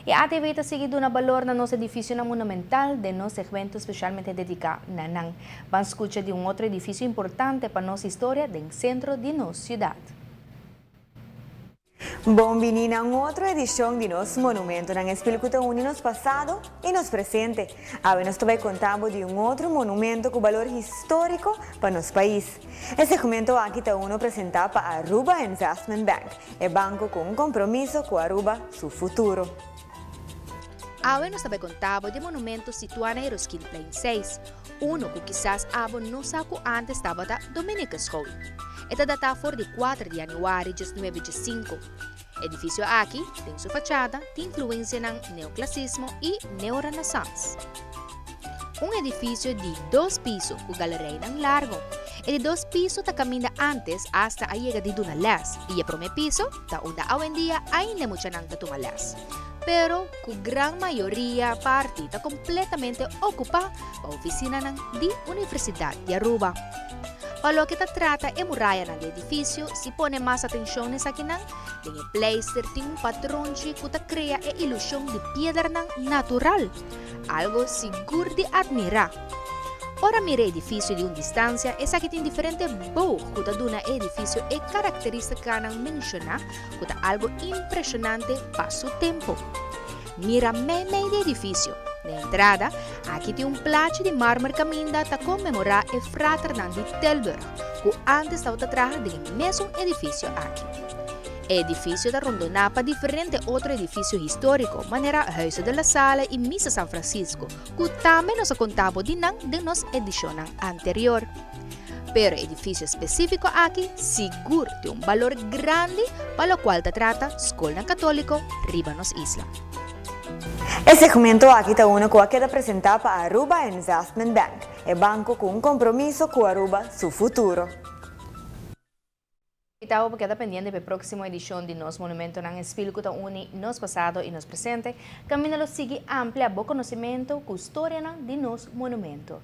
Y ATV ta sigui duna balor na nos edificionan monumental den nos segmento specialmente dedica na nan. Ban scucha di un otro edificio importante pa nos historia den centro di nos ciudad. Bon bini na un otro edicion di nos Monumentonan Spil cu ta uni nos pasado y nos presente. Awe nos ta bay conta bo di un otro monumento cu balor historico pa nos pais. E segmento aki ta uno presenta pa Aruba Investment Bank, e banco cu un compromiso cu Aruba su futuro. Awe nos ta bay conta bo di monumento situa na Eroskinplein 6, uno cu kisas abo no sa cu antes tabata Dominicusschool. E ta data for di 4 di januari 1905. Edificio aki, den su fachada, tin influencianan neoclasismo y neorenaissance. Un edificio di dos piso cu galerianan largo. E di dos piso ta caminda antes hasta a yega di duna les y e prome piso ta unda awendia ainda muchanan ta tuma les. Pero cu gran mayoria parti ta completamente ocupa pa oficinanan di Universidad di Aruba. Pa loke ta trata e murayanan di edificio, si pone mas atencion n'esakinan, den e pleister tin un patronchi cu ta crea e ilusion di piedranan natural, algo sigur di admira. Ora mira e edificio di un distancia, esaki tin diferente boog cu ta duna e edificio e caracteristicanan menciona cu ta algo impresionante pa su tempo. Mira mei-mei di edificio. Na entrada, aki tin un plachi di marmer caminda ta conmemora e fraternan di Tilburg, cu antes tabata traha den e mesun edificio aki. E edificio ta rondona pa diferente otro edificio historico, manera Huize de la Salle y Misa San Francisco, cu tambe nos a conta bo di nan den nos edicionnan anterior. Pero e edificio specifico aki sigur tin un balor grandi pa locual ta trata scolnan catolico riba nos isla. E segmento aki ta uno cu a keda presenta pa Aruba Investment Bank, e banco cu un compromiso cu Aruba su futuro. Y ta keda pendiente pa e proximo edicion di nos Monumentonan Spil cu ta uni nos pasado y nos presente. Caminda lo sigui amplia bo conocimento cu historianan di nos monumento.